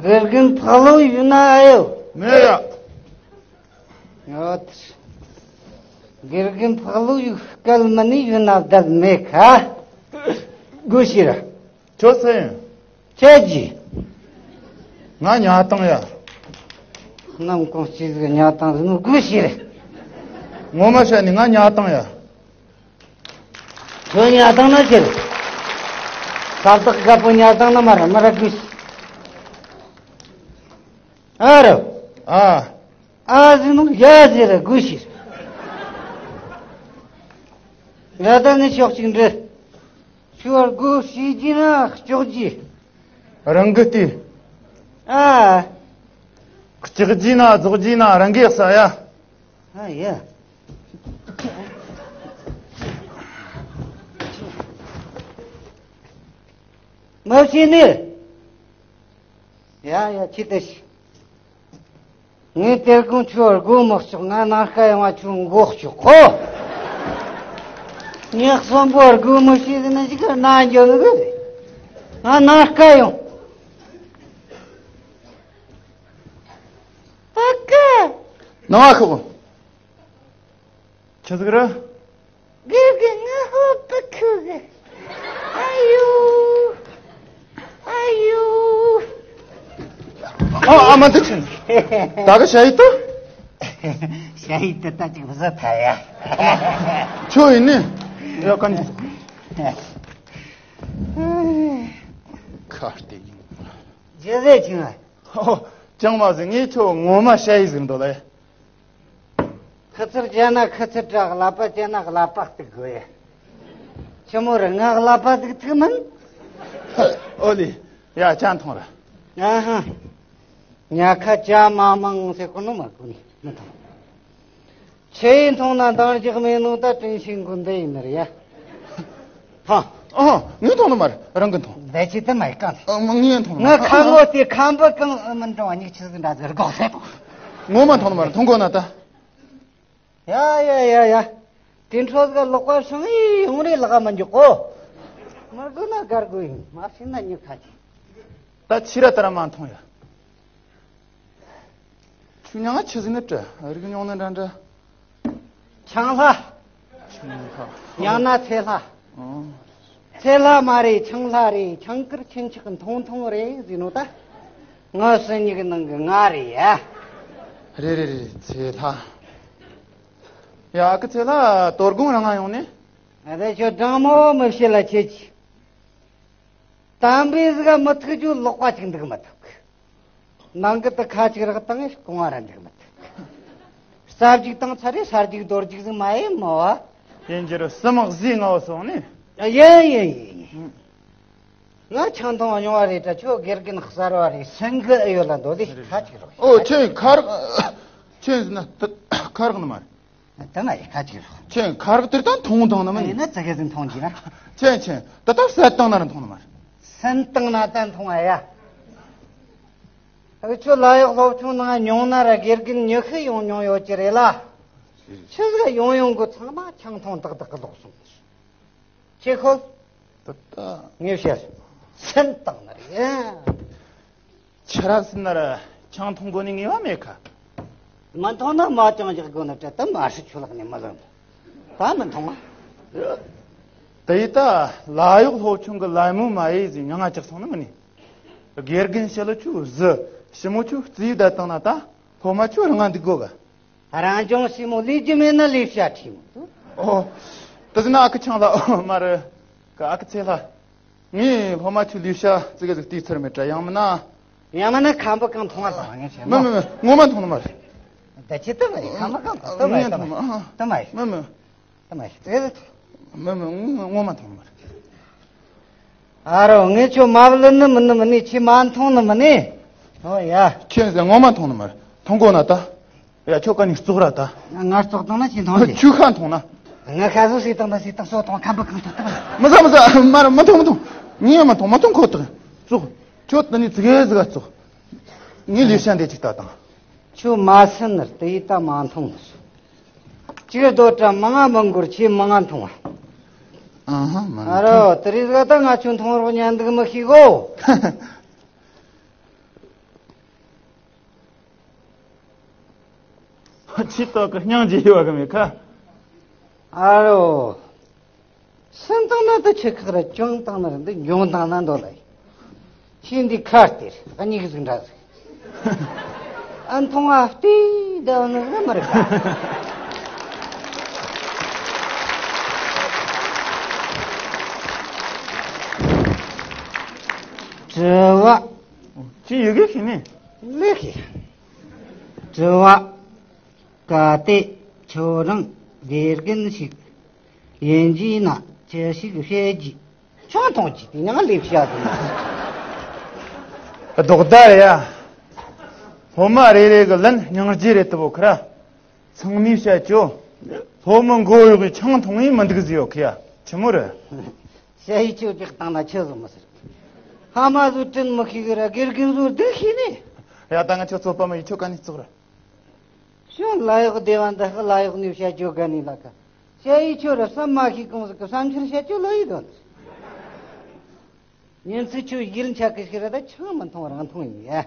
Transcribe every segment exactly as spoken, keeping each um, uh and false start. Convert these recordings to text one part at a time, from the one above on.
དགེ་རྒན་ཕག་ལུག་ཡོད་ན་ཨེ་ཡོད། མེད་ཡ། ཡོད། དགེ་རྒན་ཕག་ལུག་ཡོད་སྐལ་མི་ནི་ཡོད་ན་བསྡད་མེད་ཁ། དགོས་ཤེས་ར། ཁྱོད་སུ་ཡིན། ཁྱེད་ཀྱིས། ང་ཉ་ཏང་ཡ། ནམ་གུང་སྐྱིད་ཟིག་ཉ་ཏང་ཟིག་ནོ་དགོས་ཤེས་རེད། ངོ་མ་བཤད་ནི་ང་ཉ་ཏང་ཡ། ཁྱོད་ཉ་ཏང་ན་ཁྱེད། ས་བདག་དཀར་པོ་ཉ་ཏང་ན་མ་ར་མ་ར་དགོས་ཤེས། ཨ་རོ། ཨ། ཨ་ཟིག་ནོ་ཡ་ཟེར་ར་དགོས་ཤེས། ཡ་ད་ནི་ཕྱོགས་གཅིག་འདྲི། ཁྱོད་སྒོ་ཕྱེ་རྒྱུ་ན་ལྕོག་རྒྱུ། རང་གི་ལྟོས། ཨ། ལྕགས་རྒྱུ་ན་རྫོགས་རྒྱུ་ན་རང་གིས་ཟ་ཡ། ཨ་ཡ། མ་བྱས་ནི། ཡ་ཡ་ཁྱི་ལྟ་ཞིག་ངས་དེར་གོང་ཁྱོད་སྒོ་མི་ཕྱོགས། ང་ནམ་མཁའ་ཡོང་བ་ཁྱོད་མགོ་གཅོད་གོ། ངས་གསོན་པོ་སྒོ་མི་ཕྱེ་ཟིན་ན་ཞིག་གི་ན་འགྱོ་ནི་གི་རེད། ང་ནམ་མཁའ་ཡོང་། ཨ་ཀ། ནང་ཨ་ཁུ། ཆི་ཟིག་རེད། དགེ་རྒན་ང་ཧོ་པ་ཁུ་གི། ཨ་ཡོ། ཨ་ཡོ། ཨ་ཨ་མ་འདི་ཆེན། ད་ག་ཞ་ཡི་ཏོ། ཞ་ཡི་ཏོ་ད་ཅིག་བཟོ་ཐ་ཡ། ཁྱོད་ཡིན་ནི། ཡོ་གན་ཅི། ཁ་ཏེ་ཡིན། རྗེས་ཟེར་ཆིང་ཨ། ཨོ། ཅང་མ་ཟེར། ངས་ཁྱོད་ངོ་མ་ཞ་ཡི་ཟིག་འདོད་ལེ། ཁུ་ཚུར་བྱས་ན་ཁུ་ཚུར་དྲ། ཀླད་པ་བྱས་ན་ཀླད་པ་གཏུག་དགོས་ཡ། ཆི་མོ་རེད། ང་ཀླད་པ་གཏུག་ཐུབ་མིན། ཨོ་ལེ། ཡ་ཅང་ཐོང་ར། ཨ་ཧ། ཉ་ཁ་ཅ་མ་མང་ཟེར་གོ་ནོ་མ་གོ་ནི་མི་ཐོང་། ཆེ་ཡིན་ཐོང་ན་འདང་རྒྱག་མེད་ནོ་ད་དྲིན་ཤིང་གོ་འདི་ཡིན་ནི་རེད་ཡ། ཐང་། ཨ། ངས་མཐོང་ནི་མ་རེད། རང་གིས་མཐོང་། འདི་ཅི་ད་མ་ཡི་གང་། ཨ། ངས་མཐོང་ནི་མ་རེད། ང་ཁ་ངོ་དེ་ཁམ་པ་གང་མི་འགྲོ་བ་ཉིག་ཆི་ཟིག་འདྲ་ཟེར་གོ་ཟེར་དང་། ངོ་མ་མཐོང་ནི་མ་རེད། མཐོང་དགོས་ན་ད། ཡ་ཡ་ཡ་ཡ། དེ་འཕྲོ་ཟིག་ལོག་པ་སོང་ཡི་ཡོང་རེ་ལག་མ་འཇོག་གོ། མ་དགོས་ན་དགར་དགོས་ཡིན། མ་ཤེས་ན་ཉིག་ཁ་ཅིག་ད་ཕྱི་ར་ལྟར་མ་མཐོང་ཡ། ཆུ་མྱང་ང་ཆི་ཟིན་ནི་བྲི། རིག་མྱོང་ནི་འདྲ་འདྲ། ཆང་ལྷ། ཆང་ལྷ། ཡང་ན་ཚེ་ལྷ། ཨོ། ཚེ་ལྷ་མ་རེད། ཆང་ལྷ་རེད། ཆང་ཀིར་ཁྱེད་ཆག་མཐོང་མཐོང་རེད་ཟེར་ནོ་ད། ང་སུ་ཉིག་གི་ནང་གི་ང་རེད་ཡ། རེད་རེད་རེད། ཚེ་ལྷ། ཡ་ཨ་ཁུ་ཚེ་ལྷ། དོ་དགོང་རང་ང་ཡོང་ནི། ཨ་རེ་ཁྱོད་དྲང་མོ་མི་བཤད་ལ་ཁྱེད་ཀྱིས། དམ་པའི་ཟིག་མི་ཐུག་རྒྱུ་ལོག་པ་ཅིག་འདུག་མི་ཐུབ་གི། ནང་གི་དུ་ཁ་ཅིག་རག་བཏང་ངས་སྐོང་བ་ར་འདུག་མི་ཐུབ་གི། རྩ་རྒྱུག་བཏང་ཚར་རེ་ས་རྒྱུག་རྡོ་རྒྱུག་ཟིག་མ་ཡེ་མོ་བ། ཡིན་རྒྱུ་རུ་སི་མག་ཟིག་ངའོ་སོང་ནི། ཡིན་ཡིན་ཡིན་ཡིན། ང་ཆང་འཐུང་མྱོང་བ་རེད་དྲ། ཁྱོད་དགེ་རྒན་གསར་བ་རེད། སེང་གི་ཨེ་ཡོད་ལ་འདོད་དེ་ཁ་ཅིག་རག་ཨོ་ཁྱོད་ཁ་རག་ཁྱོད་ཟིན་ན་ཁ་རག་ནི་མ་རེད། དེ་མ་ཡིན་ཁ་ཅིག་རོ། ཁྱེད་ཁ་རག་དེར་ད་མཐོང་དང་ན་མ་ཡིན་ཡིན། ན་ཙི་གེ་ཟིག་མཐོང་གི་ན། ཁྱེད་ཁྱེད་ད་ལྟ་བསད་བཏང་ན་ར་མཐོང་ན་མ་རེད། སེམས་བཏང་ན་ད་མཐོང་ཨ་ཡ། ཨ་ཁུ་ཁྱོད་ལ་གཡོག་སློབ་ཆུང་ནང་མྱོང་ན་ར་དགེ་རྒན་ཉི་ཤུ་ཡོང་མྱོང་ཡོད་ཀྱི་རེད་ལ། ཆི་ཟིག་ཡོང་ཡོང་གི་ཚང་མ་ཆང་འཐུང་ཏག་ཏག་གི་ལོག་སོང་། ཁྱེད་ཁོ། ད་ལྟ། ངས་བཤད། སེམས་བཏང་ན་རེད། ཆ་ར་སྲིད་ན་ར་ཆང་འཐུང་དགོས་ནི་ངེས་པ་མེད་ཁ། མ་འཐུང་ན་མ་ཅང་བཞག་དགོས་ན་བྲལ་ཏེ་མ་ཧྲི་ཆུ་ལག་ནས་མི་ལོན། ད་མི་འཐུང་ང་། དེ་ཡི་ད་ལ་གཡོག་སློབ་ཆུང་གི་ལ་མོ་མ་ཡེ་ཟིག་མྱང་ང་ཅག་སོང་ནི་མིན་ནི། དགེ་རྒན་ཞི་ལུ་ཆུ་བཟི། ཞི་མོ་ཆུ་རྩིས་བསྡད་བཏང་ན་ད་སློབ་མ་ཆུ་རང་ང་འདུག་དགོས་ག། རང་ཅུང་ཞི་མོ་ལས་རྒྱུ་མེད་ན་ལས་བྱ་ཁྲིད་མོ་འདུག་ཨོ། དེ་ཟིན་ན་ཨ་ཁུ་ཆང་ལ་ཨོ་མ་རེད། ཀ་ཨ་ཁུ་ཚེ་ལྷ། ངས་སློབ་མ་ཆུ་ལས་བྱ་ཙི་གེ་ཟིག་དུས་ཚར་མེད་དྲ་ཡང་མིན་ན། ཡང་མིན་ན་ཁམ་བུ་གང་མཐོང་བ་དང་ངས་བྱས་མ། མི་མི་མི་ངོ་མ་མཐོང་ནི་མ་རེད། ད་ཅི་ཏི་མ་ཡིན་ཁམ་བུ་གང་མཐོང་ཏི་མ་ཡིན་ཏི་མ་ཡིན་ཏི་མ་ཡིན། མི་མི། ད་མ་ཡིན། དེ་ལ། མི་མི་ངོ་མ་མཐོང་མ་རེད། ཨ་རོ་ངས་ཁྱོད་མ་བླུ་ནི་མི་ནི་མི་ནི་ཁྱེད་མ་མཐོང་ནི་མི་ནི། ཨོ་ཡ། ཁྱེད་ཟེར་ངོ་མ་མཐོང་ནི་མ་རེད། མཐོང་དགོས་ན་ད། ཡ་ཁྱོད་ཀ་ནས་བཙོག་ར་ད། ང་བཙོག་བཏང་ན་ཅི་མཐོང་རྒྱུ། ཁྱོད་ཁ་མཐོང་ན། ང་ཁ་བཟོ་ཟིག་བཏང་ད་ཟིག་བཏང་སོ་དང་ཁམ་པ་གང་ཐོག་ཏུ། མི་ཟ་མི་ཟ་མ་རེད། མི་མཐོང་མི་མཐོང་། ངས་མ་མཐོང་མ་མཐོང་ཁོ་ཐག་བཙོག་ཁྱོད་ད་ནི་ཙི་གེ་ཟིག་བཙོག་ངས་ལས་བྱ་འདི་ཅིག་ད་དང་། ཁྱོད་མ་སེམས་ནར་དེ་ཡི་ད་མ་མཐོང་ནི་སོ། ཅིག་རྡོ་བཀྲ་མང་ང་མི་འགོར་ཁྱེད་མང་ང་མཐོང་བ། ཨ་ཧ་མ་ཨ་རོ་དེ་རིང་ཟིག་ད་ང་ཁྱོད་མཐོང་རོགས་ཉན་འདུག་མི་ཤེས་གོ། ཆི་ཏོ་གི་སྙིང་རྗེ་ཡོད་གི་མེད་ཁ། ཨ་རོ། སེམས་བཏང་ན་ད་ཆི་ཁག་ར་ཅུང་བཏང་ན་ར་འདི་འཇོང་བཏང་ན་འདོད་ལ། ཁྱེད་འདི་ཁ་སྟེར་གཉིས་ཟིག་འདྲ་ཟིག་ཨ་མཐོང་ཨ་ལྟོས་ད་ནི་ར་མ་རེད་ཁ། དྲི་བ། ཅི་ཡི་གེ་ཤེས་ནི། ལེགས་ཤིག་དྲི་བ། གལ་ཏེ་ཁྱོད་རང་དགེ་རྒན་ཞིག་ཡིན་རྒྱུ་ན་ཅི་ཞིག་བཤད་རྒྱུ། ཆང་འཐུང་རྒྱུ་དེ་ཉང་ལས་བཤད་དུ་ན། ལྡོག་ཟླ་རེད་ཡ། སློབ་མ་རེ་རེ་གི་ལན་སྙིང་རྗེ་རེད་དུ་བོ་ཁ་ར། ཚང་མས་བཤད་ཆོག་སློབ་མ་མགོ་གཡོག་གི་ཆང་འཐུང་ཡིན་མི་འདུག་ཟེར་ཡོད་ཁི་ཡ། ཆི་མོ་རེད། ཞ་ཡི་ཆོས་ཀྱི་སྟེང་ན་ཆི་བཟོ་མི་ཟེར། ཕ་མ་བཟོ་དྲིན་མི་ཤེས་གི་ར་དགེ་རྒན་བཟོ་སྡུག་ཤེས་ནས། ཡ་ད་ང་ཆོ་ཚོད་པ་མ་ཡི་ཆོ་ག་ནས་བཙོག་ར། ཤོང་ལ་ཡག་སྡེ་བ་འདི་ཧ་ལ་ཡག་ནས་བཤད་རྒྱུ་ག་ནས་ལ་ཀ། ཞ་ཡི་ཆོས་ར་བསམ་མ་ཤེས་གོང་ཟིག་གི་བསམ་འཆར་བཤད་རྒྱུ་ལོ་ཡི་དོན། ཉིན་ཚེ་ཆོས་ཡིན་ཆ་གི་ཤི་ར་ད་ཆང་མི་འཐུང་རང་འཐུང་ཡིན་ཡ།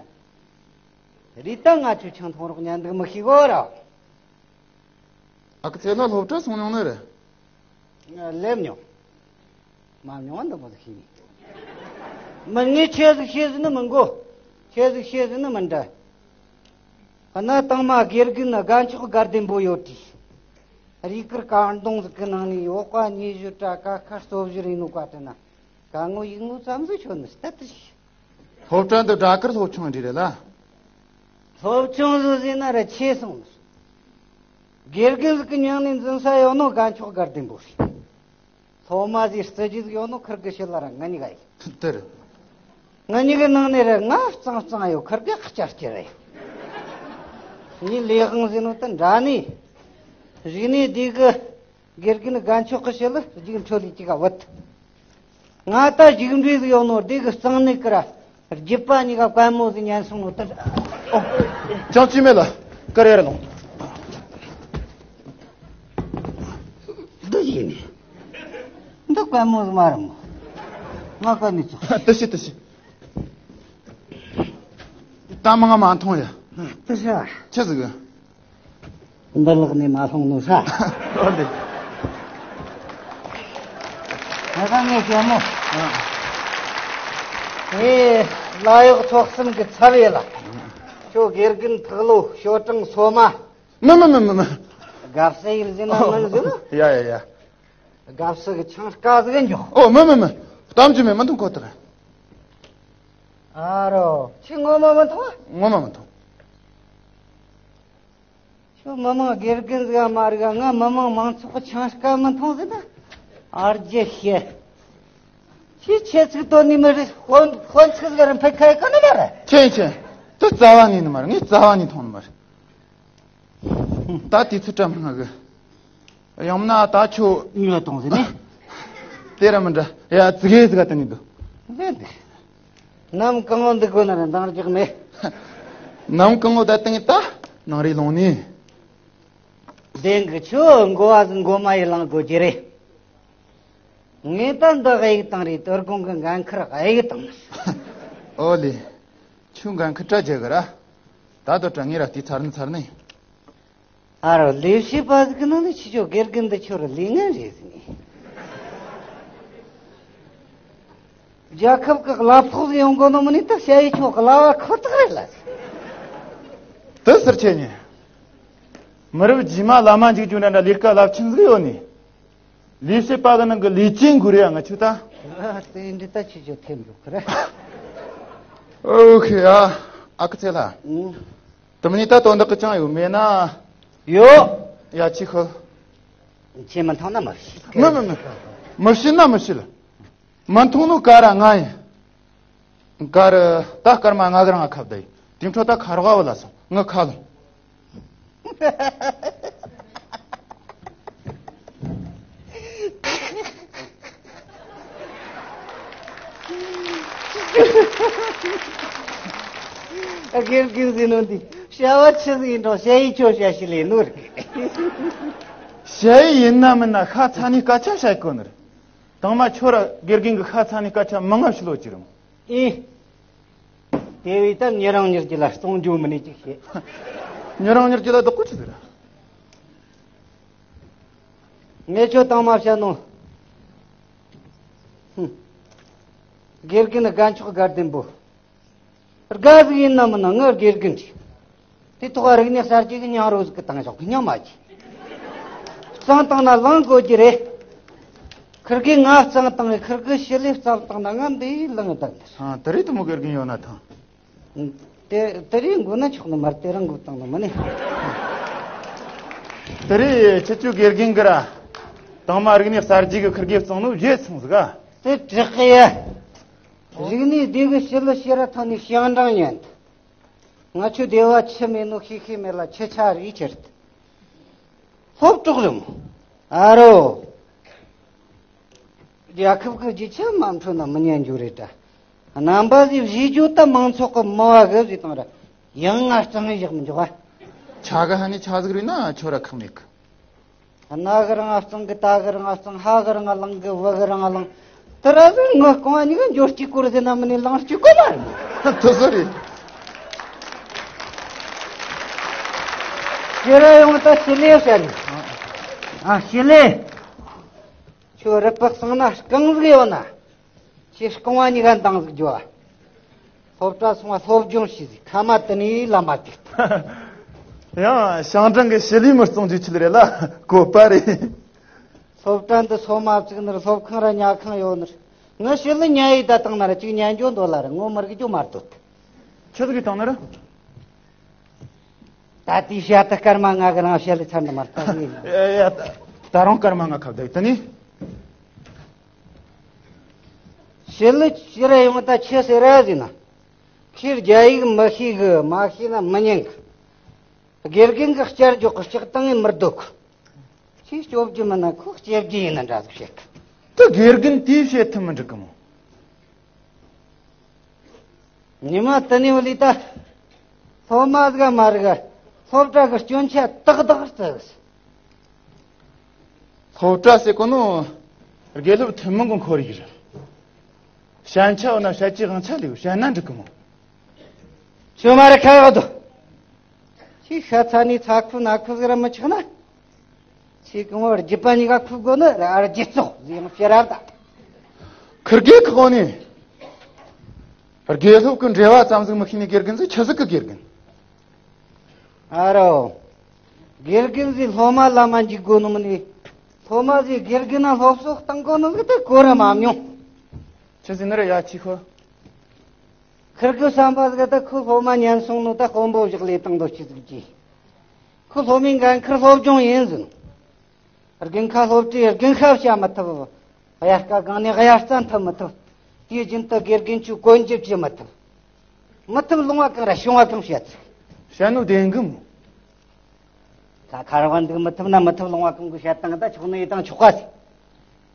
རེད་ད་ང་ཆོས་ཆང་འཐུང་རོགས་ཉན་འདུག་མི་ཤེས་གོ་ར། ཨ་ཁུ་ཚེ་ལ་སློབ་གྲྭ་སོང་མྱོང་ནི་རེད། ང་སླེབས་མྱོང་། མ་མྱོང་བ་འདི་མོ་ཟིག་ཤེས་ནས། མི་ངས་ཆེ་ཟིག་ཤེས་ཟིན་ནི་མི་འགོ། ཆེ་ཟིག་ཤེས་ཟིན་ནི་མི་འདྲ། གནའ་དང་མ་དགེ་རྒན་ནི་དགའ་མཆོག་དགའ་ལྡན་པོ་ཡོད་དུས། རིག་གར་ཀ་འདོང་ཟིག་གི་ནང་ནས་འོག་པ་ཉི་ཤུ་དྲ་ཀ་ཁ་སོ་བཞི་རེ་ནོ་ཀ་དྲི་ན། ཀ་ངོ་ཡིག་ངོ་ཙམ་ཟིག་ཆོད་ནི་སྟད་དུ་ཞིག་སློབ་གྲྭ་འདི་སྦྲ་གར་སློབ་ཆུང་འདྲ་རེད་ལ། སློབ་ཆུང་ཟིག་ཟིན་ན་ར་ཆེ་སོང་ནི། དགེ་རྒན་ཟིག་གི་མྱིང་ནས་འཛིན་ས་ཡོད་ནོ་དགའ་མཆོག་དགའ་ལྡན་པོ་རེད། སློབ་མ་ཟིག་རྩི་རྒྱུ་ཟིག་ཡོད་ནོ་ཁིར་གི་ཕྱི་ལ་ར་ང་གཉིས་ཀ་ཡིན། དེར། ང་གཉིས་ཀའི་ནང་ནས་ར་ང་གཙང་གཙང་ཡོད་ཁིར་གི་སྐྱ་སྐྱ་རེད། ངའི་ལས་དབང་ཟེར་ནོ་ད་འདྲ་ནི། རིག་གནས་འདི་གི་དགེ་རྒན་དགའ་མཆོག་གི་ཕྱི་ལ་རྒྱུགས་འཕྲོད་ལས་ཅིག་ག་བུད། ང་ད་རྒྱུགས་འབྲས་ཟིག་ཡོད་ནོ་འདི་གི་གཙང་ནི་ཀི་ར། རྒྱུད་པ་གཉིས་ཀ་བཀལ་མོ་ཟིག་ཉན་སོང་ནོ་ད། ཨོ། ཅང་ཅི་མེད་ལ། ཀར་ཡར་ལོང་། འདི་ཡིན་ནི། འདི་བཀལ་མོ་ཟིག་མ་རེད་མོ། ང་བཀལ་མི་ཚུགས། དེ་ཤི་དེ་ཤི། ད་མ་ང་མ་མཐོང་ཡ། དེ་ཤི། ཆི་ཟིག་འདི་ལག་ནས་མ་ལྷུང་ནོ་ས། ཨོ་ལེ། ང་ད་ངས་བཤད་མོ། ཨེ། ལ་གཡོག་ཚོགས་གསུམ་གི་ཚབ་ཡེ་ལ། ཁྱོད་དགེ་རྒན་ཕག་ལོ་ཞོ་ཀྲང་སོ་མ། མི་མི་མི་མི་མི། དགའ་བསུ་ཡིན་ཟིན་ན་མིན་ཟིན་ན། ཡ་ཡ་ཡ། དགའ་བསུ་གི་ཆང་དཀར་ཟིག་འཇོག་ཨོ་མི་མི་མི། གཏམ་རྒྱུད་མེད་མི་འཐུང་ཁོ་ཐག་ཨ་རོ། ཁྱོད་ངོ་མ་མི་འཐུང་ཨ། ངོ་མ་མི་འཐུང་། ཁྱོད་མི་མང་དགེ་རྒན་ཟིག་མ་རིག་ང་མི་མང་མང་ཚོགས་ཀྱི་ཆང་དཀར་མི་འཐུང་ཟིན་ན། ཨར་རྒྱས་ཤེས། ཁྱོད་ཆེ་ཚིག་དོན་ནི་མི་རེད། དཔོན་དཔོན་ཚིག་ཟིག་རིན་འཕེལ་ཁ་ཡི་གོ་ནི་མ་རེད། ཁྱེད་ཁྱེད། དེ་རྩ་བ་ནས་ནི་མ་རེད། ངས་རྩ་བ་ནས་འཐུང་ནི་མ་རེད། ད་དུས་ཚོད་བཀྲ་མི་ང་གི། ཡང་ན་ད་ཁྱོད། ཉོས་གཏོང་ཟིན་ནི། དེ་ར་མི་འདྲ། ཡ་ཙི་གེ་ཙི་ག་དེ་ནི་འདུག་ལན་དེ། ནམ་གང་བོ་འདི་དགོས་ན་ར་འདང་རྒྱག་མེད། ནམ་གང་བོ་ད་དེང་ད་ནང་རེ་ལོང་ནི། བདེན་གི། ཁྱོད་མགོ་བ་ཟིག་མགོ་མ་ཡི་ལང་དགོས་ཀྱི་རེད། ངས་ད་འདི་གཡུག་བཏང་རེད། དོ་དགོང་གི་འགན་ཁུར་གཡུག་བཏང་ནི། ཨོ་ལེ། ཁྱོད་འགན་ཁུར་སྤྲད་རྒྱུ་གི་ར། ད་དོ་དྲ་ངས་ར་དེ་ཚར་ནི་ཚར་ནི། ཨ་རོ། ལས་བྱེད་པ་ཟིག་གི་ནང་ནས་ཁྱེད་ཆོ་དགེ་རྒན་འདི་ཆོ་ར་ལས་ངན་རེད་ཟེར་ནས། རྒྱལ་ཁབ་གི་གླ་ཕོགས་ཟིག་ཡོང་དགོས་ནོ་མིན་ནི་ད་ཞ་ཡི་ཆོ་གླ་བ་ཁོ་ཐག་རེད་ལ་ཟེར། དེ་ཟེར་ཆེ་ཉེ། མི་རབས་རྗེས་མ་བླ་མ་འཇིགས་རྒྱུ་འདྲ་འདྲ་ལས་ཀ་རླབས་ཆེན་ཟིག་ཡོད་ནི། ལས་བྱེད་པ་གི་ནང་གི་ལས་ཅན་དགོས་རེད་ཡ། ང་ཆོ་ད། ཨ་དེ་འདྲ་ད་ཁྱེད་ཆོ་ཐེམ་འགྲོ་གི་རེད། ཨོ་ཁེ་ཨ། ཨ་ཁུ་ཚེ་ལ། ཨུ། དེ་མིན་ད་དོན་དག་གི་ཅང་ཡོད་མེད་ན། ཡོད། ཡ་ཅི་ཁོ། ཁྱེད་མི་མཐོང་ན་མི་ཤེས། མི་མི་མི། མི་ཤེས་ན་མི་ཤེས་ལ། མི་མཐོང་ནོ་ག་ར་ང་ཡིན། ག་ར་ད་སྐར་མ་ལྔ་གི་རིང་ང་ཁ་བརྡ་ཡིན། དེ་འཕྲོ་ད་ཁ་རོག་བ་ལ་སོང་ང་ཁ་ལོང་། ཨ་དགེ་རྒན་ཟེར་ནོ་འདི་བྱ་བ་ཆི་ཟིག་ཡིན་རུང་ཞ་ཡི་ཆོ་བྱ་ཞིག་ལས་ནོར་གི། ཞ་ཡི་ཡིན་ན་མིན་ན་ཤ་ཚ་ནི་སྐད་ཆ་བཤད་གོ་ནི་རེད། དང་མ་ཁྱོད་ར་དགེ་རྒན་གི་ཤ་ཚ་ནི་སྐད་ཆ་མང་ང་ཞིག་ལོ་ཅི་རུང་། ཨེ། དེ་བས་ད་ཉེ་རང་ཉེར་གྱི་ལ་གཏོང་རྒྱུ་མིན་ནི་ཅིག་བྱེད། ཉེ་རང་ཉེར་གྱི་ལ་བདག་པོ་ཆི་ཟིག་ར། ངས་ཁྱོད་དང་མ་བཤད་ནོ། ཧུམ། དགེ་རྒན་ནི་དགའ་མཆོག་དགའ་ལྡན་པོ། དགའ་ཟིག་ཡིན་ན་མིན་ན་ངའི་དགེ་རྒན་རེད། དེ་ཐོག་རིག་གནས་གསར་བརྗེ་གི་སྙིང་རོ་ཟིག་གི་བཏང་ཞོག་གི་སྙིང་མ་གི། གཙང་བཏང་ན་ལངས་དགོས་ཀྱི་རེད། ཁིར་གིས་ང་གཙང་བཏང་གི། ཁིར་གིས་ཞི་ལིས་གཙང་བཏང་ན་ང་འདི་ལངས་བཏང་གི། ཨ། དེ་རེད། དེ་མོ་དགེ་རྒན་ཡོད་ན་ཐང་། དེ་དེ་རིང་དགོས་ན་ཆོག་ནི་མ་རེད། དེ་རིང་དགོས་བཏང་ནི་མིན་ནི། དེ་རིང་ཁྱེད་ཚོའི་དགེ་རྒན་གི་ར། དང་མ་རིག་གནས་གསར་བརྗེ་གི་ཁིར་གེ་བཙོང་ནོ་བརྗེད་སོང་ཟིག་ག། དེ་དྲག་གི་ཡ། རིག་གནས་སྡེ་གི་ཞི་ལི་ཕྱིར་ར་ཐོན་ནས་ཞིང་འབྲང་ཉན། ང་ཆོའི་སྡེ་བ་ཆུ་མེད་ནོ་ཤེས་ཤེས་མེད་ལ་ཆུ་ཆ་རེ་ཁྱེར་ཏེ། སློབ་གྲོགས་རེད་མོ། ཨ་རོ། རྒྱལ་ཁབ་ཀྱི་རྒྱུ་ཆ་མ་འཕྲོད་ན་མི་ཉན་རྒྱུ་རེད་དྲ། རྣམ་པ་ཟིག་བཞེས་རྒྱུ་ད་མང་ཚོགས་ཀྱི་མི་བ་གི་བཟོས་བཏང་ར། ཡང་ང་གཙང་ངེ་བཞག་མི་འཇོག་བ། ཆ་ག་ཧ་ནི་ཆ་ཟིག་རེད་ན་ཁྱོད་ར་ཁག་མེད་གི། གནའ་གི་རང་གཙང་གི། ད་གི་རང་གཙང་། ཧ་གི་རང་ལངས་གི། བུ་གི་རང་ལངས། དེ་ར་ཟིག་ངི་རྐང་བ་གཉིས་ཀ་འཇོར་གཅིག་སྐོར་ཟེར་ན་མིན་ནི་ལངས་གཅིག་གོ་མ་རེད། དེ་ཟིག་རེད། ཁྱེད་ར་ཡོང་ད་ཞི་ལི་བཤད་ནི། ཨ། ཞི་ལི། ཁྱོད་རི་པགས་སང་ན་རྐང་ཟིག་ཡོད་ན། ཁྱེད་རྐང་བ་གཉིས་ཀ་འདང་ཟིག་རྒྱོབ། སློབ་གྲྭ་སོང་བ་སློབ་སྦྱོང་བྱས་ཟིག་ཁ་མ་དེ་ནས་ལ་མ་ཐུག་ཡང་ཞང་ཀྲང་གི་ཞི་ལི་མི་གཙང་རྒྱུ་ཆེད་རེད་ལ་བཀོད་པ་རེད། སློབ་གྲྭ་འདི་སོ་མ་བཙུགས་ནི་རེད། སློབ་ཁང་ར་ཉལ་ཁང་ཡོད་ནི་རེད། ངི་ཞི་ལི་ཉལ་ཡི་ད་བཏང་ན་ར་ཅིག་ཉན་རྒྱུ་འདོད་ལ་ར་ངོ་མི་རིག་རྒྱུ་མ་འདོད། ཆི་ཟིག་གི་བཏང་ནི་རེད། ད་ལྟའི་ཞྭ་ད་སྐར་མ་ལྔ་གི་རིང་ཞི་ལི་ཚར་འདི་མ་རེད་ད་ཟིག་ཡིན། ཨེ་ཡ། ད་རུང་སྐར་མ་ལྔ་ཁ་བརྡ་ཡི་ད་ནི། ཞི་ལི་ཕྱིར་ཡོང་ད་ཆི་ཟེར་ར་ཟིན་ན། ཁྱེད་རྒྱ་ཡིག་མི་ཤེས་གི། མ་ཤེས་ན་མི་ཉན་གི། དགེ་རྒན་གི་བསྐྱར་འཇོག་གི་ལྕགས་བཏང་ངས་མི་སྡོད་གི། ཁྱེད་སྐྱོབ་རྒྱུ་མིན་ན་ཁོ་སྐྱེབ་རྒྱུ་ཡིན་ན་འདྲ་ཟིག་བཤད་གི། ད་དགེ་རྒན་དེས་བཤད་ཐུབ་མི་འགྲིག་གི་མོ། ཉི་མ་དེ་ནས་བ་ལི་ད། སློབ་མ་ཟིག་མ་རིག་ག། སློབ་གྲྭ་གི་སྐྱོན་ཆ་ཏག་ཏག་བརྩི་གི། སློབ་གྲྭ་ཟེར་གོ་ནོ། དགེ་སློབ་ཐུན་མོང་གི་ཁོར་ཡུག་རེད། ཞན་ཆ་འོ་ན་བཤད་ཀྱི་དབང་ཆ་ལས་བཤད་ན་འགྲིག་གི་མོ། ཁྱོད་མ་རེད་ཁ་ཡག་དོ། ཁྱེད་ཤ་ཚ་ནས་ཚ་ཁུ་ན་ཁུ་ཟིག་ར་མི་ཆགས་ན། ཁྱེད་གང་བར་རྒྱུད་པ་གཉིས་ཀ་ཁུ་དགོས་ནི་ར་རྒྱུད་ཚོགས་ཟིག་ཡང་ཕྱི་རབ་ད། ཁིར་གེ་ཁག་ནས། དགེ་སློབ་ཀྱི་འབྲེལ་བ་ཙམ་ཟིག་མི་ཤེས་ནི་དགེ་རྒན་ཟིག་ཆི་ཟིག་གི་དགེ་རྒན། ཨ་རོ། དགེ་རྒན་ཟིག་སློབ་མ་ལ་མ་འཇིགས་དགོས་ནི་མིན་ནི། སློབ་མ་ཟིག་དགེ་རྒན་ན་སློབ་གསོ་གཏང་དགོས་ནི་ཟིག་དེ་གོ་ར་མ་མྱོང་། ཆི་ཟིག་ནི་ར་ཡ་ཆི་ཁོ། ཁིར་གི་བསམ་པ་ཟིག་ད་ཁོ་སློབ་མ་ཉན་སོང་ནོ་ད་དཔོན་པོ་བཞག་ལས་བཏང་དོ་ཆི་ཟིག་གྱིས། ཁོ་སློབ་མའི་འགན་ཁུར་སློབ་སྦྱོང་ཡིན་ཟིན། དགུན་ཁ་སློབ་གྲྭའི་དགུན་ཁ་བྱ་མི་ཐུབ། དབྱར་ཁ་སྒང་ནས་དབྱར་རྩྭ་འཐུ་མི་ཐུབ། དུས་རྒྱུན་དུ་དགེ་རྒན་ཚོས་བཀོད་འཇོག་བྱེད་མི་ཐུབ། མི་ཐུབ་ལུང་བ་གང་ར་བྱུང་བ་གང་བཤད་ཚིག་བཤད་ནོ་བདེན་གི་མོ། ད་ཁ་ར་བ་འདུག་མི་ཐུབ་ན་མི་ཐུབ་ལུང་བ་གང་གི་བཤད་སྟངས་ད་ཆོག་ནི་ཡི་དང་ཆོག་ག་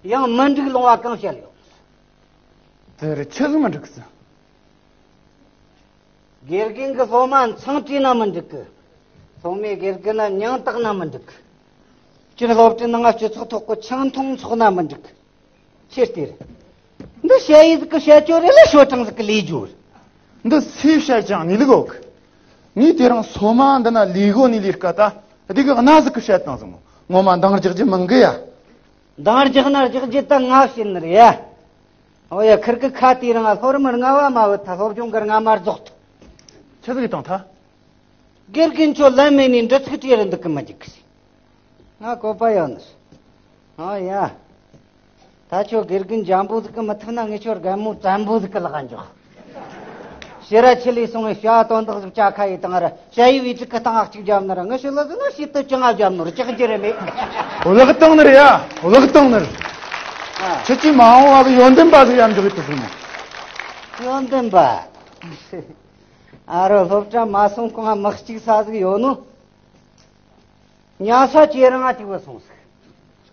ཟིག་ཡང་མི་འགྲིག་ལུང་བ་གང་བཤད་ཡོད། དེ་རུ་ཆི་ཟིག་མི་འགྲིག་ཟིག་དགེ་རྒན་གྱི་སློབ་མ་མཚང་བྲིས་ན་མི་འགྲིག་གི། སློབ་མས་དགེ་རྒན་ན་མྱིང་བཏགས་ན་མི་འགྲིག་གི། སྤྱིར་སློབ་གྲྭའི་ནང་ང་སྤྱི་ཚོགས་ཐོག་གི་ཆང་འཐུང་འཚོགས་ན་མི་འགྲིག་གི། ཆི་སྟེར། འདི་བཤད་ཡི་ཟིག་གི་བཤད་ཅོ་རེད་ལ་ཤོ་གྲང་ཟིག་གི་ལས་རྒྱུ་རེད། འདི་སུས་བཤད་ཀྱང་ངས་ལུག་འོག་གི། ངས་དེ་རིང་སོ་མ་འདི་ན་ལས་གོ་ནས་ལས་ཀ་ད་འདི་གི་གནའ་ཟིག་གི་བཤད་སྟངས་ཟིག་མོ། ངོ་མ་འདང་རྒྱག་རྒྱུ་མང་གི་ཡ། འདང་རྒྱག་ན་རྒྱག་རྒྱུ་ད་ང་བཤད་ནི་རེད་ཡ། ཨོ་ཡ། ཁིར་གི་ཁ་དེ་རིང་ལྷོ་རིམ་ལྔ་བ་མ་བུད་ཐ་སློབ་སྦྱོང་གི་རྔ་མ་རྫོགས་ཐུབ། ཆི་ཟིག་བཏང་ཐ། དགེ་རྒན་ཚོ་ལན་མེད་ནས་འདྲི་ཚིག་བྲིས་རེ་འདུག་གི་མི་འཇུག་གི་ཟེར། ང་བཀོད་པ་ཡོད་ནི་ཟེར། ཨོ་ཡ། ད་ཁྱོད་དགེ་རྒན་འཇམ་པོ་ཟིག་གི་མི་ཐུབ་ན་ངས་ཁྱོད་རྒན་མོ་བཙན་པོ་ཟིག་གི་ལག་འཇོག་ཕྱི་ར་ཆི་ལས་སོང་བའི་བྱ་བ་དོན་དག་ཟིག་བྱ་ཁ་ཡི་དང་ར་བྱ་ཡི་བའི་ཚིག་གི་སྟངས་ཨག་ཅིག་འཇམ་ནི་ར་ངི་ཤི་ལ་ཟིག་ན་ཤི་ཏི་ཅི་ང་འཇམ་ནོ་ར་ཅག་ཅི་རེ་མེད། བླག་བཏང་ནི་རེད་ཡ། བླག་བཏང་ནི་རེད། ཨ། ཁྱེད་ཀྱིས་མ་འོངས་བ་གི་ཡོན་ཏན་པ་ཟིག་ཡར་འཇོག་གི་ཐུབ་སོང་ངོ་། ཡོན་ཏན་པ། ཨ་རོ་སློབ་གྲྭ་མ་སོང་གོང་ང་མི་གཅིག་ས་ཟིག་ཡོད་ནོ། ཉལ་ས་ཇེ་རིང་ང་གཅིག་བུད་སོང་ཟིག་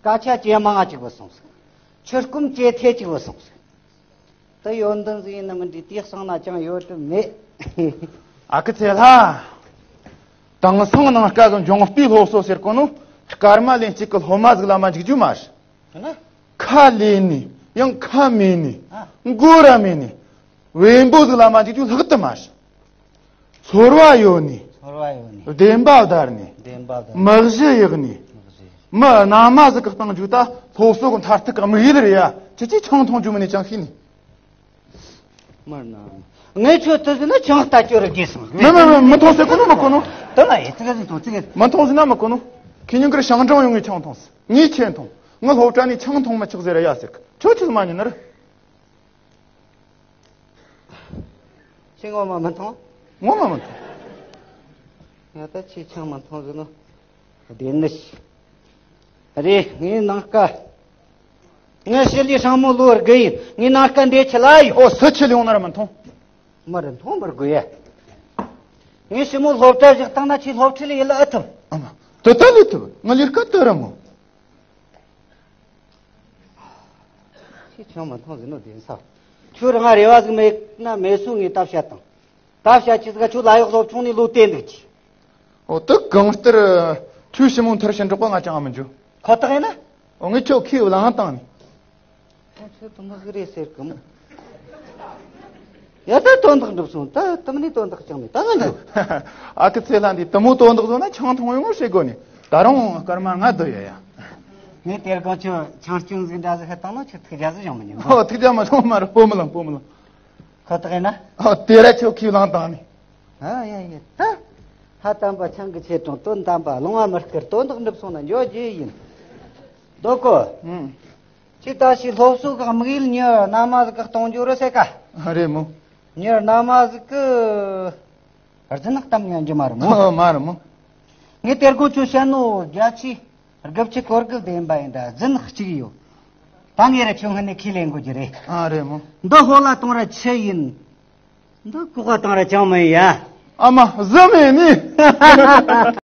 སྐད་ཆ་ཇེ་མང་ང་གཅིག་བུད་སོང་ཟིག་ཆུ་སྐོམ་ཇེ་ཐལ་གཅིག་བུད་སོང་ཟིག་དེ་ཡོན་ཏན་ཟིག་ཡིན་ནི་མིན་འདི་དེ་གསང་ན་ཅང་ཡོད་དུ་མེད། ཨ་ཁུ་ཚེ་ལྷ། དེང་སང་ནང་སྐལ་བཟང་འབྱུང་པའི་སློབ་གསོ་ཟེར་གོ་ནོ་སྐར་མ་ལན་གཅིག་གི་སློབ་མ་ཟིག་ལ་མ་འཇུག་རྒྱུ་མ་རེད། ཁ་ལས་ནི་ཡང་ཁ་མེད་ནི། ཨ། མགོ་ར་མེད་ནི། བེམ་པོ་ཟིག་ལ་མ་འཇུག་རྒྱུ་ལྷག་ཏུ་མ་རེད། ཚོར་བ་ཡོད་ནི། ཚོར་བ་ཡོད་ནི། བདེན་པ་བདར་ནི། བདེན་པ་བདར་ནི། མི་གཞི་ཡག་ནི། མི་གཞི་ཡག་ནི། མི་རྣལ་མ་ཟིག་གི་གཏོང་རྒྱུ་ད་སློབ་གསོ་གི་མཐར་ཐུག་གི་དམིགས་ཡུལ་རེད་ཡ། ཁྱེད་ཀྱིས་ཆང་འཐུང་རྒྱུ་མིན་ནས་ཅང་ཤེས་ནི། མི་རྣལ་མ། ངས་ཁྱོད་དུ་ཟིན་ན་ཆང་ལྟ་སྐྱོ་རུ་རྒྱས་སོང་། མི་མི་མི་མི་འཐུང་ཟེར་གོ་ནོ་མི་གོ་ནོ། དུ་མ་ཡིན་ཙི་ག་ཟིན་འཐུང་ཙི་ག་མི་འཐུང་ཟེར་ན་མི་གོ་ནོ། ཁྱེད་ཉིན་དཀར་ཞང་ཀྲང་ཡོང་ངས་ཆང་འཐུང་ཟེར། ངས་ཁྱེད་འཐུང་། ངི་སློབ་གྲྭ་ནས་ཆང་འཐུང་མི་ཆོག་ཟེར་ཡ་ཟེར་གི། ཁྱོད་ཆི་ཟིག་མ་ཉན་ནི་རེད། ཁྱེད་ངོ་མ་མི་འཐུང་། ངོ་མ་མི་འཐུང་། ང་ད་ཁྱེད་ཆང་མི་འཐུང་ཟེར་ནོ། བདེན་ནི་ཞིག་རེད། ངའི་ནང་ཀ་ངའི་ཞི་ལི་སྲང་མོ་ལོ་དགུ་ཡིན། ངའི་ནང་ཀ་འདི་ཆི་ལ་ཡོད། ཨོ་སུ་ཆི་ལི་ཡོང་ན་ར་མི་འཐུང་། མི་རེད་འཐུང་མི་དགོས་ཡ། ངའི་ཞི་མོ་སློབ་གྲྭ་བཞག་བཏང་ན་ཁྱེད་སློབ་ཁྲིད་ལ་ཡིད་ལ་ཨེ་ཐུབ། ཨ་མ། དེ་ལྟ་ལས་ཐུབ། ང་ལས་ཀ་དེ་ར་མོ། ཁྱེད་ཆང་མ་འཐུང་ཟེར་ནོ་བདེན་ས། ཁྱོད་རང་རེ་བ་ཟིག་མེད་ན་མེད་སོང་ངས་ད་བཤད་དང་། ད་བཤད་ཅི་ཟིག་ཁྱོད་ལ་ཡོག་སློབ་ཆུང་ནས་ལོ་བལྟས་འདུག་ཅི། ཨོ་དེ་གང་ལྟར་ཁྱོད་ཞི་མོ་མཐར་ཕྱིན་འགྲོགས་པ་ང་ཅང་ཨ་མི་འཇུ། ཁོ་ཐག་ཡིན་ན། ཨོ་ངས་ཁྱོད་ཁས་བླངས་བཏང་ནས། ཁྱོད་དུ་མ་གི་རེད་ཟེར་གི་མོ། ཡ་ད་དོན་དག་འགྲུབ་སོང་། ད་དུ་མ་ནི་དོན་དག་ཅང་མེད་ད་ང་འགྲོ། ཨ་ཁུ་ཚེ་ལྷ་འདི་དུ་མོ་དོན་དག་བཟོ་ན་ཆང་འཐུང་ཡོང་ངོ་བཤད་དགོས་ནི། ད་རུང་སྐར་མ་ལྔ་བསྡད་ཡོད་ཡ། ངས་དེར་གང་ཆོ་ཆང་སྐྱོན་ཟིག་འདྲ་ཟིག་ཧ་བཏང་ན་ཁྱོད་ཐུགས་རྒྱལ་ཟིག་བྱུང་མི་ཉན་གོ། ཨོ་ཐུགས་རྒྱལ་མ་བྱུང་མ་རེད། སྤོ་མི་ལང་སྤོ་མི་ལང་། ཁོ་ཐག་ཡིན་ན། ཨོ་དེ་ར་ཁྱོད་ཁས་བླངས་བཏང་ནི། ཨ་ཡ་ཡ་ད། ལྷ་དམ་པ་ཆང་གི་ཆེ་གྲོང་། དོན་དམ་པ་ལོང་བ་མི་སྐུར། དོན་དག་འགྲུབ་སོང་ན་འཇོ་རྒྱུ་ཡིན། རྡོ་ཀོ། ཨུམ། ཅི་ད་ཞིག་སློབ་གསོ་གི་དམིགས་ཡུལ་མྱི་རྣལ་མ་ཟིག་གི་གཏོང་རྒྱུ་རེད་ཟེར་ཀ། རེད་མོ། མྱི་རྣལ་མ་ཟིག་གི་རྫུན་གཏམ་ཉན་རྒྱུ་མ་རེད་མོ། ཨོ་མ་རེད་མོ། ངས་དེར་གོ་ཆོ་བཤད་ནོ་རྒྱ་ཆེ། དགུ་བཅུ་གོ་དགུ་ལྡན་པ་ཡིན་ད་རྫུན་གཅིག་ཡོད། ད་ངས་ར་ཁྱོད་སྔོན་ནས་ཁས་ལེན་དགོས་རྒྱུ་རེད། ཨ་རེད་མོ། འདི་ཧོ་ལ་གཏོང་ར་ཆི་ཡིན། འདི་ལྐོག་ག་བཏང་ར་ཅང་མིན་ཡ། ཨ་མ་བཟི་མེད་ནི།